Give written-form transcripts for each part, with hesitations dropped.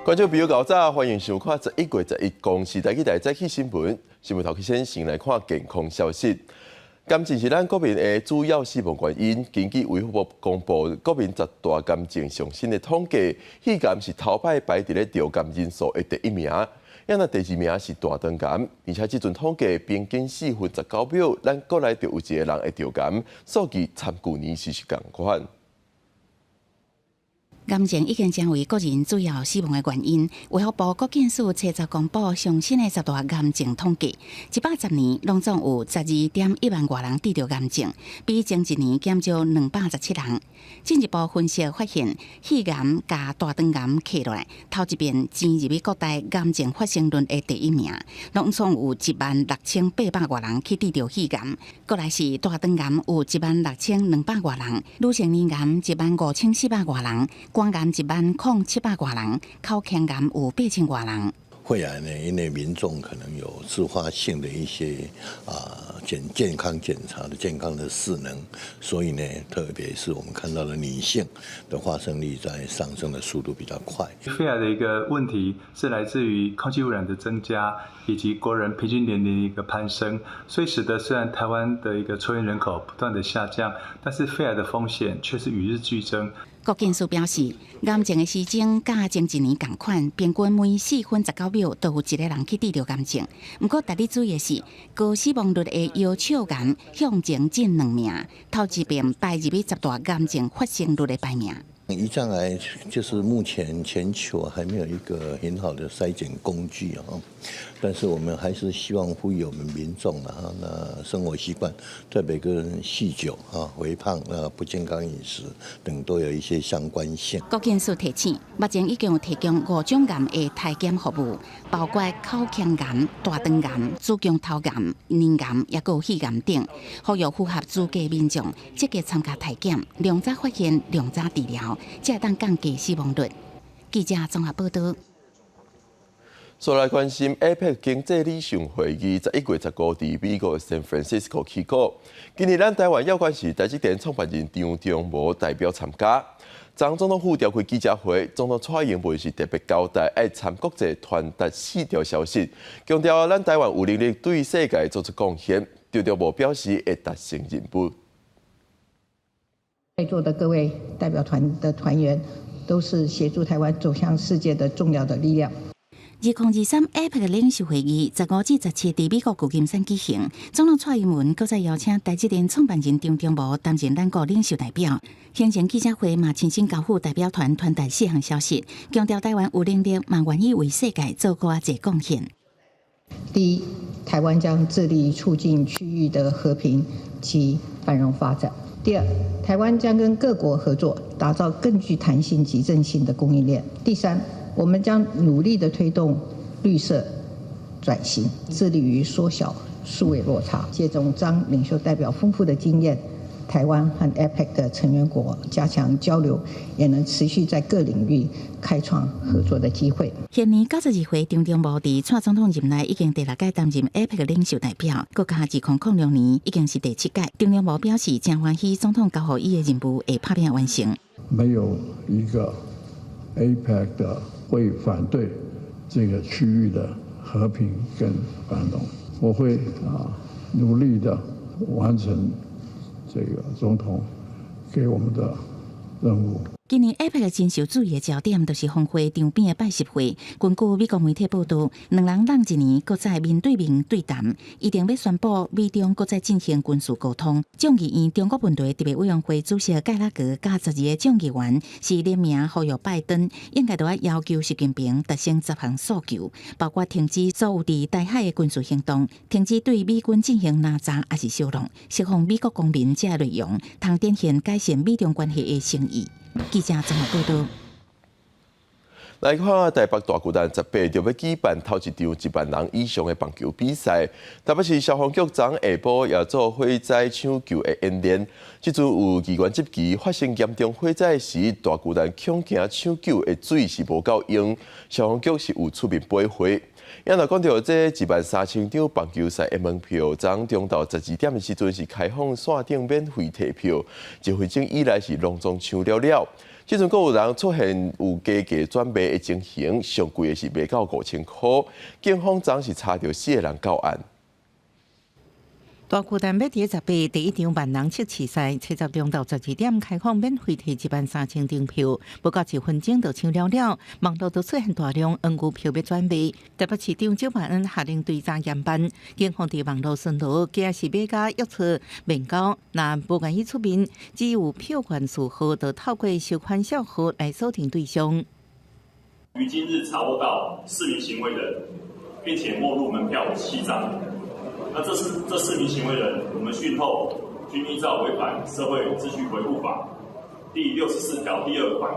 觀眾朋友𠢕早，歡迎收看11月11公視台語台早起新聞。新聞頭先先來看健康消息。癌症是咱國民的主要死亡原因。根據衛福部公布國民十大癌症上新的統計，肺癌是頭擺排佇咧著癌人數的第一名，啊若第二名是大腸癌。而且這陣統計平均4分19秒，咱國內就有一個人會著癌，數據參舊年時是仝款。癌症已經成為國人主要死亡的原因。衛福部國健署初十公布上新的十大癌症統計，110年攏總有12.1萬外人得著癌症，比前一年減少217人。進一步分析發現，肺癌佮大腸癌加落來，頭一遍進入去國內癌症發生率的第一名，攏總有1萬6800外人去得著肺癌。過來是大腸癌有1萬6200外人，乳腺癌1萬5400外人。肝癌1萬零700外人，口腔癌有8000外人。肺癌呢，因為民眾可能有自發性的一些啊檢健康檢查的健康的勢能，所以呢，特別是我們看到的女性的發生率在上升的速度比較快。肺癌的一個問題是來自於空氣污染的增加，以及國人平均年齡一個攀升，所以使得雖然台灣的一個抽菸人口不斷的下降，但是肺癌的風險卻是與日俱增。國健署表示，癌症的時鐘佮前一年仝款，平均每4分19秒都有一個人去得著癌症。毋過，值得注意的是，高死亡率的腰鞘癌向前進兩名，頭一遍排入去十大癌症發生率的排名。胰臟癌就是目前全球還沒有一個很好的篩檢工具啊，但是我們還是希望呼籲我們民眾啊，那生活習慣，特別跟酗酒啊、肥胖啊、不健康飲食等都有一些相關性。國健署提醒，目前已經有提供五種癌的篩檢服務，包括口腔癌、大腸癌、子宮頭癌、乳癌，抑閣有肺癌等，呼籲符合資格民眾積極參加篩檢，量早發現，量早治療，才會當降低死亡率。記者綜合報道。再來關心 APEC 經濟領袖會議，11月15佇美國 San Francisco 起鼓。今年咱台灣猶閣是台積電創辦人張忠謀代表參加。昨總統府召開記者會，總統蔡英文是特別交代愛參國際傳達四條消息，強調咱台灣有能力對世界做出貢獻。張忠謀表示會達成任務。在座的各位代表團的團員，都是協助台灣走向世界的重要的力量。2023 APEC 領袖會議15至17佇美國舊金山舉行，總統蔡英文閣再邀請台積電創辦人張忠謀擔任咱國領袖代表。行前記者會嘛親身交付代表團傳達四項消息，強調台灣有能力，嘛願意為世界做閣較濟貢獻。第一，台灣將致力促進區域的和平及繁榮發展。第二，台灣將跟各國合作，打造更具彈性及韌性的供應鏈。第三，我們將努力的推動綠色轉型，致力於縮小數位落差。借重張領袖代表豐富的經驗，台灣和 APEC 的成員國加強交流，也能持續在各領域開創合作的機會。現年92歲張忠謀佇蔡總統任內已經第六屆擔任 APEC 領袖代表，閣加2006年已經是第七屆。張忠謀表示，誠歡喜總統交予伊的任務會拍拚完成。沒有一個 APEC 的會反對這個區域的和平跟繁榮，我會努力的完成這個總統給我們的任務。今年 APEC 真受注意的焦點，就是峰會場邊的拜習會。根據美國媒體報道，兩人仝一年閣再面對面對談，一定欲宣布美中閣再進行軍事溝通。眾議院中國問題特別委員會主席蓋拉格佮12個眾議員是聯名呼籲拜登，應該著愛要求習近平達成十項訴求，包括停止所有佇台海的軍事行動，停止對美軍進行濫炸抑是收容，釋放美國公民這內容，通展現改善美中關係的誠意。記者綜合報道。來看台北大巨蛋18就欲舉辦頭一場1萬人以上的棒球比賽，台北市消防局昨下晡也做火災搶救的演練。這陣有議員質疑，發生嚴重火災時，大巨蛋恐驚搶救的水是無夠用，消防局是有出面配火。啊若講著這1萬3千張棒球賽的門票，昨中晝12點的時陣是開放線頂免費提票，一分鐘以內是攏總搶了了。這陣閣有人出現有加價轉賣的情形，上貴的是賣到5000箍。警方昨是查著四個人到案。大巨蛋欲佇十八第一場萬人測試賽，初十中晝12點開放免費提1萬3千張票，無到一分鐘就搶了了，網路都出現大量黃牛票欲轉賣。台北市長蔣萬安下令追查嚴辦，警方佇網路巡邏，驚是買家約出面交，若無願意出面，只有票券序號，就透過收款帳號來鎖定對象。於今日查獲到四名行為人，並且沒入門票7張。那這四名行為人，我們訊後均依照違反社會秩序維護法第64條第2款，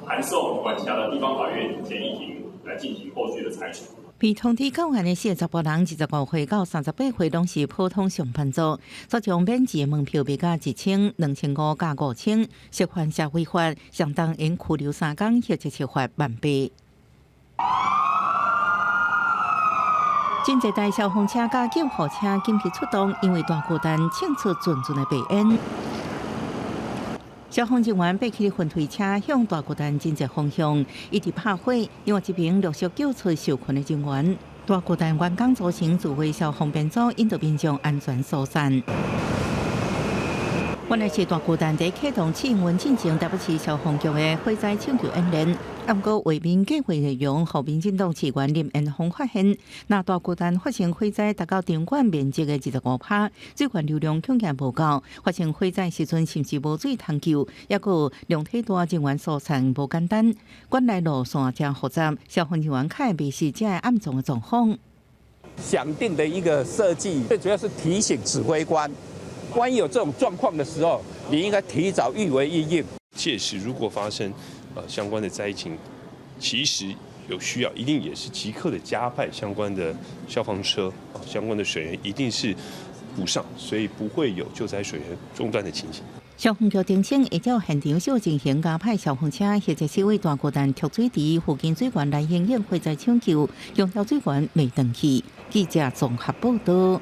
函送管轄的地方法院簡易庭來進行後續的裁處。被通緝到案的四個查埔人，25歲到38歲，攏是普通上班族。昨將免錢的門票賣價1000、2500加5000，涉犯社會法，相當應拘留3工，或者是罰18,000。真濟台消防車佮救護車緊急出動，因為大巨蛋衝出陣陣的白煙。消防人員爬起雲推車向大巨蛋真濟方向，一直拍火，另外一邊陸續救出受困的人員。大巨蛋員工組成自衛消防編組，引導民眾安全疏散。原來是大巨蛋佇啟動試營運進前，台北市消防局的火災搶救演練。毋過畫面計劃內容，予民進黨市議員林彥峰發現，若大巨蛋發生火災達到場館面積的25%，水源流量恐驚無夠，發生火災時陣甚至無水通救，抑閣量體大人員疏散無簡單。館內路線誠複雜，消防人員較會迷失這個暗藏的狀況。想定的一個設計，最主要是提醒指揮官。萬一有這種狀況的時候，你應該提早預為因應。屆時如果發生相關的災情，其實有需要，一定也是即刻的加派相關的消防車啊，相關的水源一定是補上，所以不會有救災水源中斷的情形。消防局澄清，會照現場小情形加派消防車，或者是為大巨蛋蓄水池附近水源來應應火災搶救，強調水源袂斷去。記者綜合報道。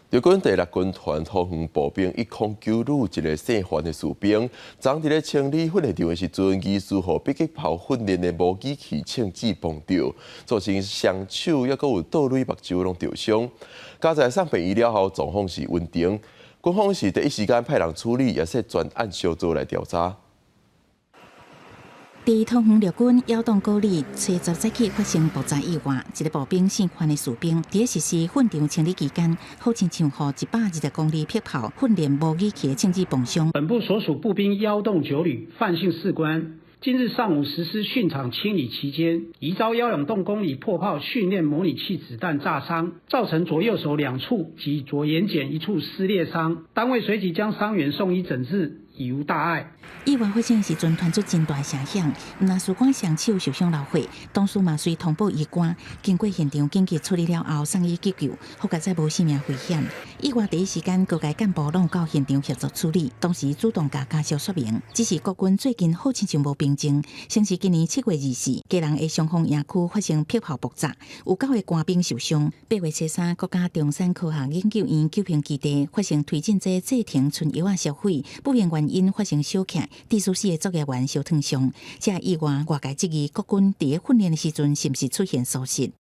陸軍第六軍團桃園步兵109旅一个姓范的士兵，昨佇咧清理訓練場的時陣，疑似予迫擊炮訓練的模擬器槍子碰著，造成雙手抑閣有倒淚目睭攏著傷。佳哉送病院了後，狀況是穩定。軍方是第一時間派人處理，也設專案小組來調查。佇桃園陸軍幺洞九旅，初十早起發生爆炸意外，一个步兵姓范的士兵，佇實施訓場清理期間，好親像予120公里迫炮訓練模擬器的槍子碰傷。本部所屬步兵109旅范姓士官，今日上午實施訓場清理期間，疑遭1.2公里迫炮訓練模擬器子彈炸傷，造成左右手兩處及左眼瞼一處撕裂傷，單位隨即將傷員送醫診治。已無大礙。意外發生時陣，傳出真大聲響，毋但士官雙手受傷流血，同時嘛隨通報醫官，經過現場緊急處理了後，送醫急救，好佳哉無性命危險。意外第一時間，各界幹部攏到現場協助處理，同時主動共家屬說明。只是國軍最近好親像無平靜，先是今年7月24，基隆的松豐營區發生迫炮爆炸，有九個官兵受傷。8月初3，國家中山科學研究院九評基地發生推進劑製程春藥仔燒毀，不明原因發生燒起，致使四個作業員燒燙傷。這意外外界質疑國軍佇訓練的時陣是毋是出現疏失？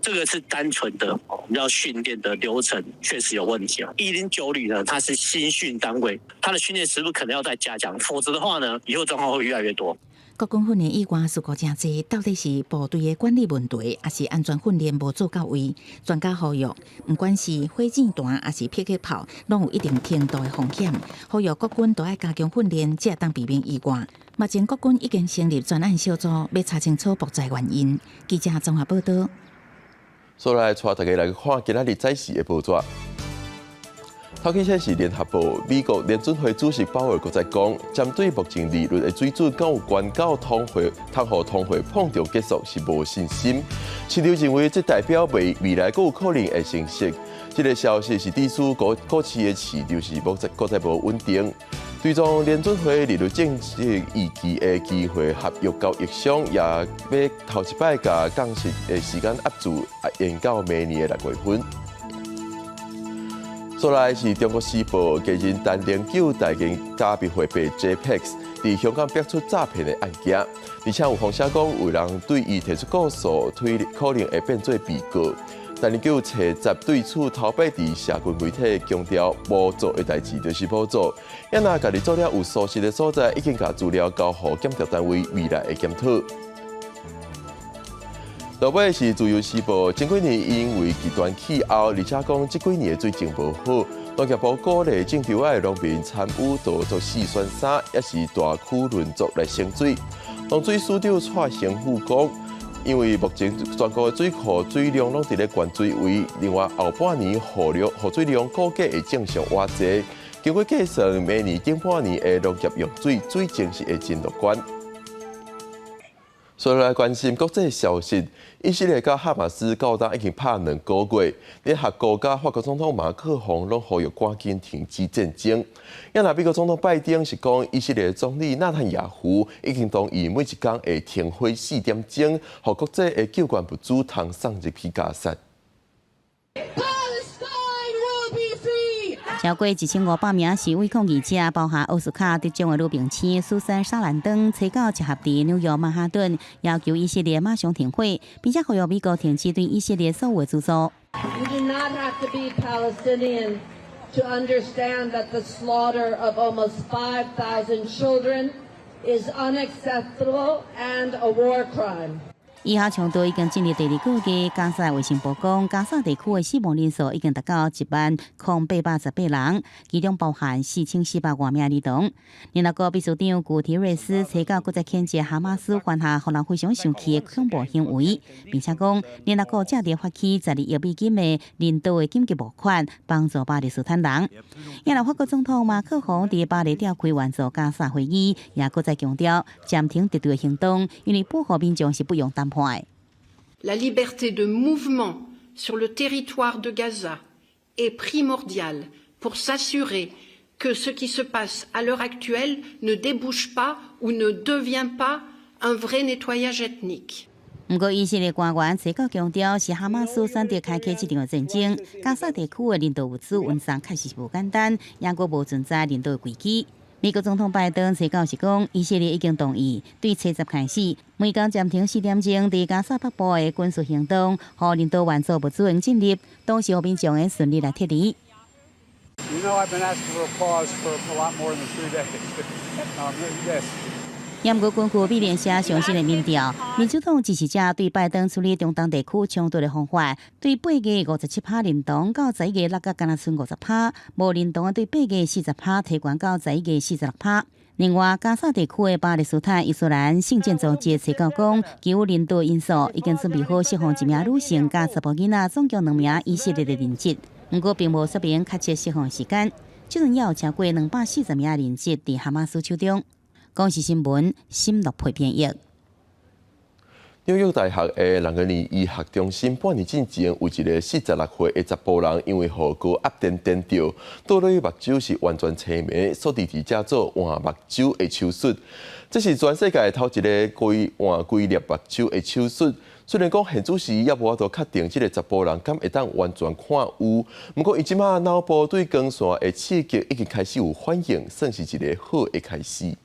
這個是單純的我們要訓練的流程確實有問題啊。109旅呢，它是新訓單位，它的訓練時數可能要再加強，否則的話呢，以後狀況會越來越多。國軍訓練意外事故誠濟，到底是部隊的管理問題，抑是安全訓練無做到位？專家呼籲，毋管是火箭彈，抑是迫擊炮，攏有一定程度的風險。呼籲國軍都愛加強訓練，才會當避免意外。目前國軍已經成立專案小組，欲查清楚爆炸原因。記者綜合報道。所來帶大家來看今仔日早時的報紙。頭先先是聯合報，美國聯準會主席鮑爾閣再講，針對目前利率的水準，敢有懸到通貨膨脹結束是無信心。市場認為這代表未來閣有可能會升息。這个消息是指出股市的市場是無閣再無穩定。對沖聯準會利率政策預期的機會合約交易商也欲頭一擺共降息的時間押注，延到明年的6月份。煞來是中國時報繼任陳零九大型加密貨幣 JPEX 佇香港爆出詐騙的案件，而且有風聲講有人對伊提出告訴，推可能會變做被告。陳零九揣十對此頭擺佇社群媒體強調，無做的代誌就是無做。也若家己做了有屬實的所在，已經共資料交予檢調單位未來的檢討。落尾是自由時報，前幾年因為極端氣候，而且講這幾年的水情無好，農業部鼓勵種稻仔的農民參與稻作四選三，抑是大區輪作來省水。農水署長蔡興富講，因為目前全國的水庫水量攏佇咧懸水位，另外後半年雨量雨水量估計會正常偌濟。經過計算，明年頂半年的農業用水水情是會真樂觀。所以來關心國際消息，以色列佮哈馬斯到今已經拍2個月，聯合國佮法國總統馬克宏攏呼籲趕緊停止戰爭。也若美國總統拜登是講，以色列總理納坦雅胡已經同意每一工會停火4點鐘，予國際的救援物資通送入去加薩。 Palestine will be free. 超過1500名示威抗議者，包含奧斯卡得獎的女明星蘇珊·莎蘭登，初九集合佇紐約曼哈頓，要求以色列馬上停火，並且呼籲美國停止對以色列所有的資助。 You do not have to be Palestinian to understand that the slaughter of almost 5,000 children is unacceptable and a war crime. 以哈衝突已經進入第二個月，加沙衛生部講，加沙地區的死亡人數已經達到10,088人，其中包含4400外名兒童。聯合國秘書長古提瑞斯初九閣再譴責哈馬斯犯下予人非常生氣的恐怖行為，並且講聯合國正佇發起12億美金的人道的緊急募款，幫助巴勒斯坦人。也若法國總統馬克宏佇巴黎召開援助加沙會議，也閣再強調暫停敵對行動，因為保護民眾是不容談判。 La liberté de mouvement sur le territoire de Gaza est primordiale pour s'assurer que ce qui se passe à l'heure actuelle ne débouche pas ou ne devient pas un vrai nettoyage ethnique. 毋過，以色列官員初九強調，是哈馬斯選擇開啟這場戰爭。加沙地區的人道物資運送確實是無簡單，也閣無存在人道危機。美國總統拜登初九是講，以色列已經同意對初十開始，每工暫停4點鐘佇加沙北部的軍事行動，予人道援助物資進入，同時予民眾會順利來撤離。 You know, I've been asking for a pause for a lot more than 3 days. Yes. 毋過根據美聯社上新的民調，民主黨支持者對拜登處理中東地區衝突的方法，對8月57趴認同，到11月落甲敢若賰50趴；無認同的對8月40趴提懸到11月46趴。另外，加沙地區的巴勒斯坦伊斯蘭聖戰組織初九講，基於人道因素，已經準備好釋放一名女性佮查埔囡仔，總共兩名以色列的人質。毋過並無說明確切釋放時間。這陣也有超過240名人質佇哈馬斯手中。公視新聞，新樂配編譯。紐約大學的朗格尼醫學中心半年之前，有一個46歲的查埔人，因為予高壓電電著，倒落去目睭是完全青盲，所以佇遮做換目睭的手術。這是全世界頭一個規換規粒目睭的手術。雖然講現此時猶無法度確定這個查埔人敢會當完全看有，毋過伊這馬腦部對光線的刺激已經開始有反應，算是一個好的開始。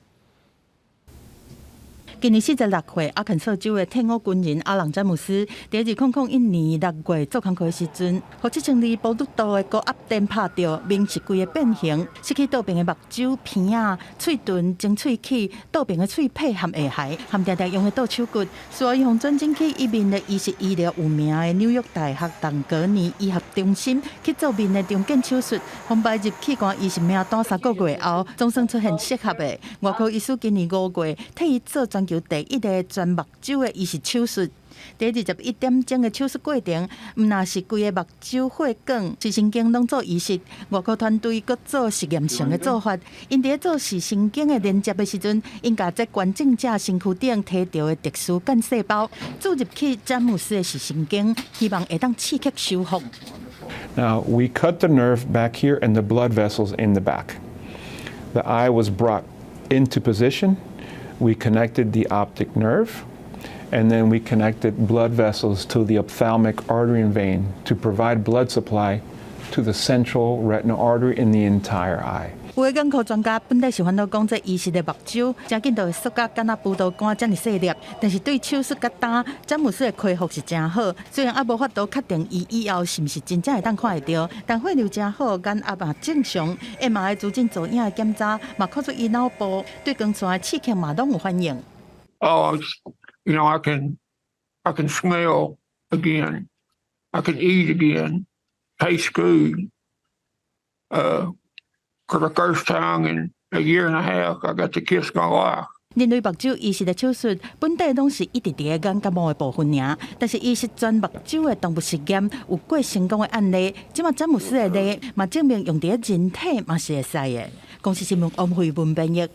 今年46歲，阿肯色州的退伍軍人阿朗詹姆斯，佇2001年6月做工課的時陣，予7000里伏度的高壓電拍著，面是規个變形，失去倒爿的目睭、鼻仔、喙唇、前喙齒、倒爿的喙䫌和下頦，含定定用的倒手骨，需要予轉診去以面的醫術醫療有名的紐約大學朗格尼醫學中心去做面的重建手術。予擺入器官移植名單3個月後，總算出現適合的外科醫師。今年5月替伊做全球第一个全目睭的移植手術。佇21點鐘的手術過程，毋但是規个目睭血管、視神經攏做移植，外科團隊閣做實驗性的做法。𪜶佇咧做視神經的連接的時陣，𪜶共這捐贈者身軀頂提著的特殊幹細胞注入去詹姆斯的視神經，希望會當刺激修復。 Now we cut the nerve back here and the blood vessels in the back. The eye was brought into position. We connected the optic nerve, and then we connected blood vessels to the ophthalmic artery and vein to provide blood supply to the central retinal artery in the entire eye. 有的眼科專家本來是煩惱講，這移植的目睭誠緊就會縮甲敢若葡萄乾遮爾細粒，但是對手術較焦，詹姆斯的恢復是誠好。雖然猶無法度確定伊以後是毋是真正會當看會著，但血流誠好，眼壓嘛正常。MRI 資訊造影的檢查嘛，看出伊腦部對光線的刺激嘛攏有反應。 Oh, I can smell again. I can eat again, taste food. For the first time in a year and a half, I got to kiss my wife. 人類目睭移植的手術本底攏是一直佇咧眼角膜的部分爾，但是移植全目睭的動物實驗有過成功的案例，這馬詹姆斯的例嘛證明用佇咧人體嘛是會使的。公視新聞王慧文編譯。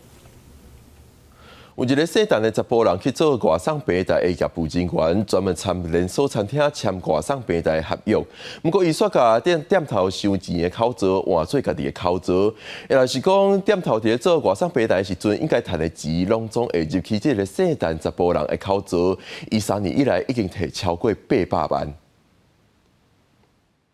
有一个姓陳的查埔人去做外送平台的業務人員，專門參連鎖餐廳簽外送平台合約。毋過伊煞共店店頭收錢的口座換做家己的口座，也就是講店頭佇咧做外送平台的時陣，應該趁的錢攏總會入去這个姓陳查埔人的口座。伊3年以來已經提超過800萬。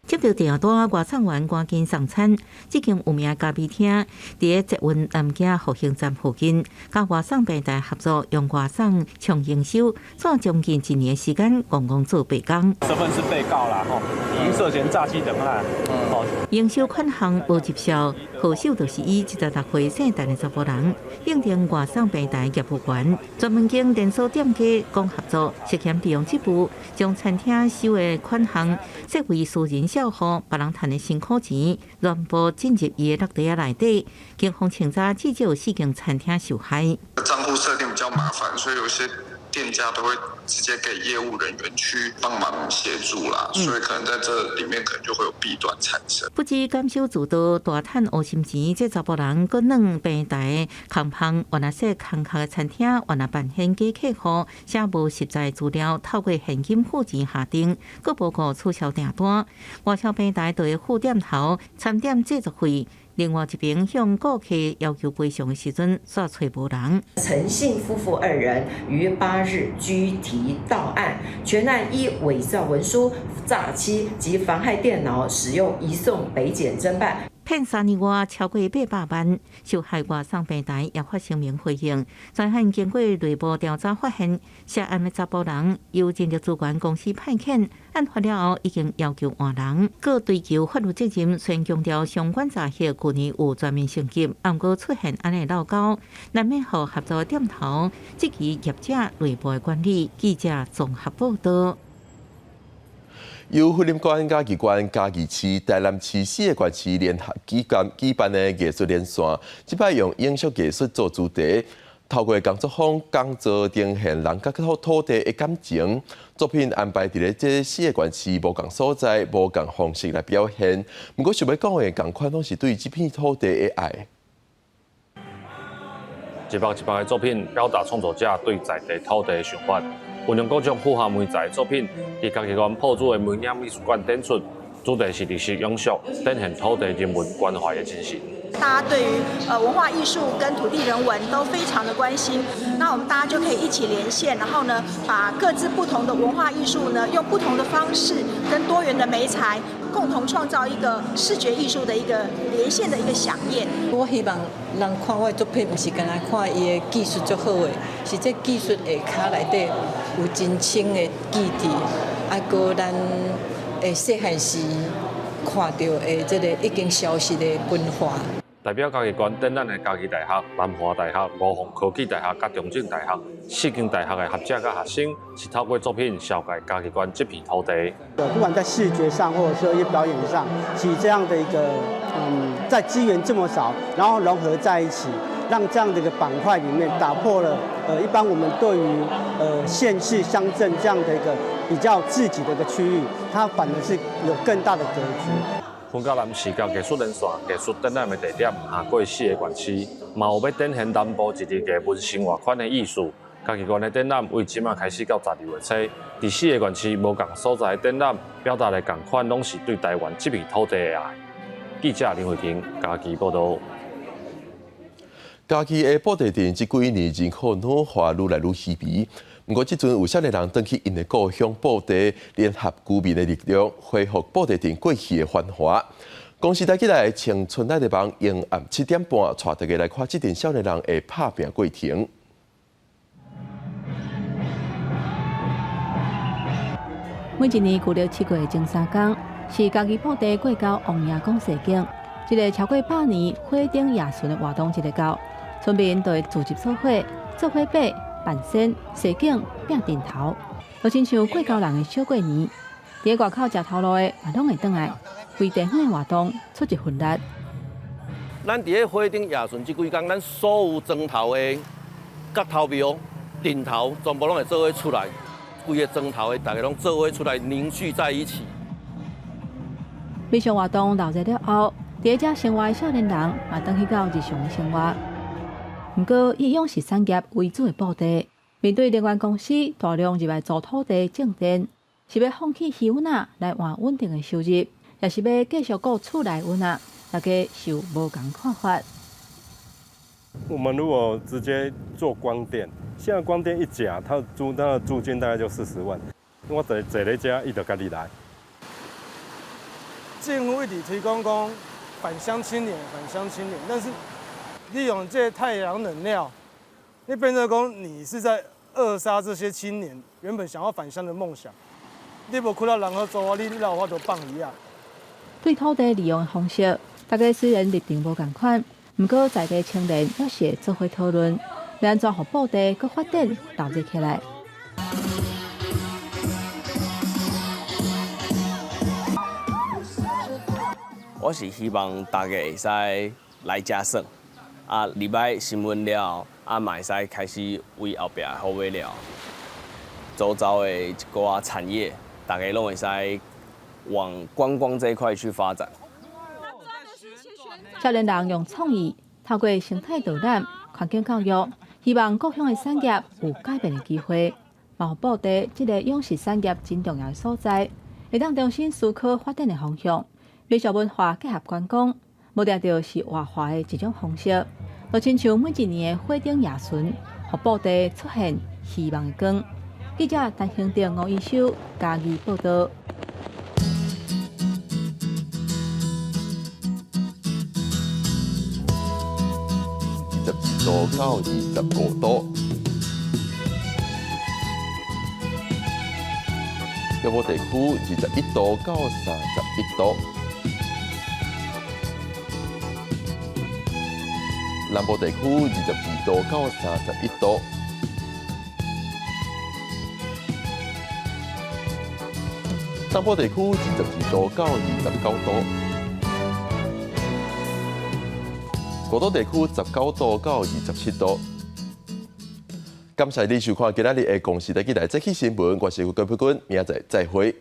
接著訂單，外送員趕緊送餐。這間有名咖啡廳佇咧捷運南京復興站附近，佮外送平台合作，用外送衝營收，做將近一年時間，戇戇做白工。身份是被告啦，吼，已經涉嫌詐欺等案。哦，營收款項無入數，號手就是伊76歲姓陳的查埔人，應徵外送平台業務員，專門跟連鎖店家講合作，涉嫌利用職務將餐廳收的款項設為私人帳戶，別人趁的辛苦錢，全部進入伊的落袋仔內底。警方清查至少有四間餐廳受害。帳戶設定比較麻煩，所以有些店家都會直接給業務人員去幫忙協助啦，所以可能在這裡面可能就會有弊端產生。不止監守自盜大趁烏心錢，這查埔人閣耍平台空芳，原來說空殼的餐廳，原來扮演假客戶，寫無實在資料，透過現金付錢下訂，閣無顧取消訂單。外銷平台就會付店頭餐點製作費。另外一邊向顧客要求賠償的時陣，煞揣無人。陳姓夫婦二人於8日拘提到案，全案依偽造文書、詐欺及妨害電腦使用，移送北檢偵辦。騙3年外超過800萬，受害外送平台也發聲明回應。專案經過內部調查發現，涉案的查埔人由人力資源公司派遣，案發了後已經要求換人，閣追究法律責任。雖然強調相關詐騙舊年有全面升級，毋過出現按呢漏溝，難免予合作店頭質疑業者內部的管理。記者綜合報道。由雲林縣嘉義縣、嘉義市、台南市四個縣市聯合舉辦的藝術連線，這擺用影像藝術做主題，透過工作坊講座呈現人佮土地的感情。作品安排佇咧這四個縣市無仝所在、無仝方式來表現。毋過想欲講的仝款，攏是對這片土地的愛。一幅一幅的作品，表達創作者對在地土地的想法。運用各種複合媒材作品，佇嘉義縣朴子的梅嶺美術館展出，主題是綠色永續，展現土地人文關懷的精神。大家對於文化藝術跟土地人文都非常的關心，那我們大家就可以一起連線，然後呢，把各自不同的文化藝術呢，用不同的方式跟多元的媒材，共同創造一個視覺藝術的一個連線的一個饗宴。我希望人看我的作品，毋是干焦看伊的技術足好的，是這技術下跤內底有真深的記憶，啊，閣咱會細漢時看著的這个已經消失的文化。代表嘉義縣展覽的嘉義大學、南華大學、吳鳳科技大學佮中正大學四間大學的學者佮學生，是透過作品紹介嘉義縣這片土地。不管在視覺上，或者說一些表演上，其實這樣的一個，在資源這麼少，然後融合在一起，讓這樣的一個板塊裡面打破了，一般我們對於縣市鄉鎮這樣的一個比較自己的一個區域，它反而是有更大的格局。雲嘉南視覺藝術連線藝術展覽的地點，跨過四个縣市，嘛有欲展現南部一日藝文生活圈的意思。嘉義縣的展覽為這馬開始到12月初，佇四个縣市無仝所在的展覽，表達的仝款，攏是對台灣這片土地的愛。記者林慧婷嘉義報導。嘉義的布袋鎮這幾年人口老化愈來愈稀微，毋過這陣有少年人轉去𪜶的故鄉布袋，聯合居民的力量，恢復布袋鎮過去的繁華。公視台起來青春愛的網，用暗7點半帶大家來看這陣少年人的拍拚過程。每一年舊曆7月的前3工，是嘉義布袋過郊王爺公輋景，這个超過100年火燈夜巡的活動一个到，村民就會聚集做伙，做火把、扮仙、輋景、拚陣頭，就親像過郊人的小過年。佇外口食頭路的嘛攏會轉來，為地方的活動出一份力。咱佇咧火燈夜巡這幾工，咱所有莊頭的角頭廟、陣頭，全部攏會做伙出來，規个莊頭的大家攏做伙出來凝聚在一起。每場活動鬧熱了後，佇遮生活的少年人嘛，轉去到日常的生活。毋過，以養殖產業為主的布袋，面對能源公司大量入來租土地種電，是欲放棄魚塭來換穩定的收入，抑是欲繼續顧厝內魚仔，大家受無仝看法。我們如果直接做光電，現在光電一甲，它的租金大概就40萬。我坐坐咧遮，伊就家己來。政府一直推廣講返鄉青年，返鄉青年，但是利用這太陽能料，你變成講你是在扼殺這些青年原本想要返鄉的夢想。你無看到人好做啊，你哪有法度放魚啊？對土地利用的方式，大家雖然立場無仝款，毋過在地青年猶是會做伙討論，欲按怎予布袋閣發展鬧熱起來。我是希望大家會使來遮耍，啊，入來新聞了後，啊，嘛會使開始為後壁好尾了，周遭的一寡產業，大家攏會使往觀光這一塊去發展。少年人用創意，透過生態導覽、環境教育，希望故鄉的產業有改變的機會。嘛，予布袋這個養殖產業真重要的所在，會當重新思考發展的方向。民俗文化結合觀光，無定著是活化的一種方式。就親像每一年的火燈夜巡，予布袋出現希望的光。記者陳興德、吳一修嘉義報導。22度到25度，北部地區21度到31度，南部地區22度到31度，東部地區22度到29度。五都地區19度到27度。感謝你收看今仔日的公視台記台早起新聞，我是郭培君，明仔載再會。